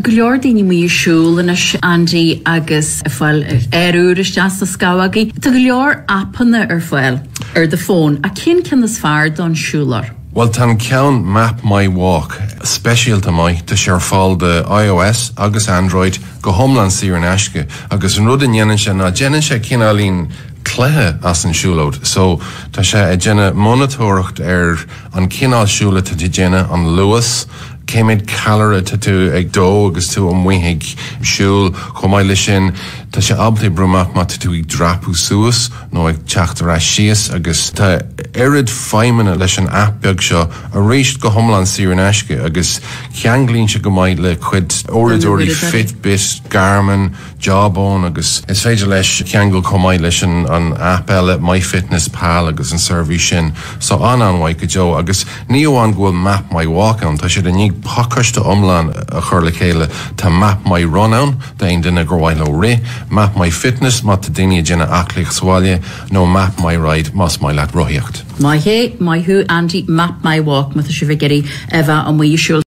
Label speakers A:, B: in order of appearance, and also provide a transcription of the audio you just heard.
A: Go leor daoine amuigh ag siúl anois, Andy, agus ag fáil aer úr isteach sna scamhógaí. Tá go leor aipeanna ar fáil ar do fón, ach cén ceann is fearr don siúlóir?
B: Bhuel, tá an ceann Map My Walk speisialta maith, tá sé ar fáil do iOS agus Android go hiomlán saor in aisce agus an rud a ndéanann sé ná déanann sé cineáilín cluiche as an siúlóid. So, tá sé ag déanamh monatóireacht ar an cineál siúil atá tú ag déanamh, an luas, cé mhéad calorie atá tú ag dó agus tú amuigh ag siúl. Chomh maith leis sin, tá sé ábalta oibriú amach má tá tú ag dreapadh suas nó ag teacht ar ais síos agus tá oiread feidhmeanna leis an aip beag seo, arís go hiomlán saor in aisce agus ceanglaíonn sé go maith le cuid uaireadóirí Fitbit, Garmin, Jawbone agus is féidir leis ceangal chomh maith leis an an aip eile MyFitness Pal agus an seirbhís sin so an-an-mhaith go deo agus ní amháin go bhfuil Map My Walk ann, tá siad i ndiaidh pacáiste iomlán a chur le chéile, tá Map My Run ann d'aon duine gur mhaith leo rith, Map My Fitness má tá daoine ag déanamh aclaíocht sa bhaile nó Map My Ride más maith leat rothaíocht.
A: Maith é, maith thú Andy, Map My Walk má tá sibh ag iarraidh a bheith amuigh ag siúl.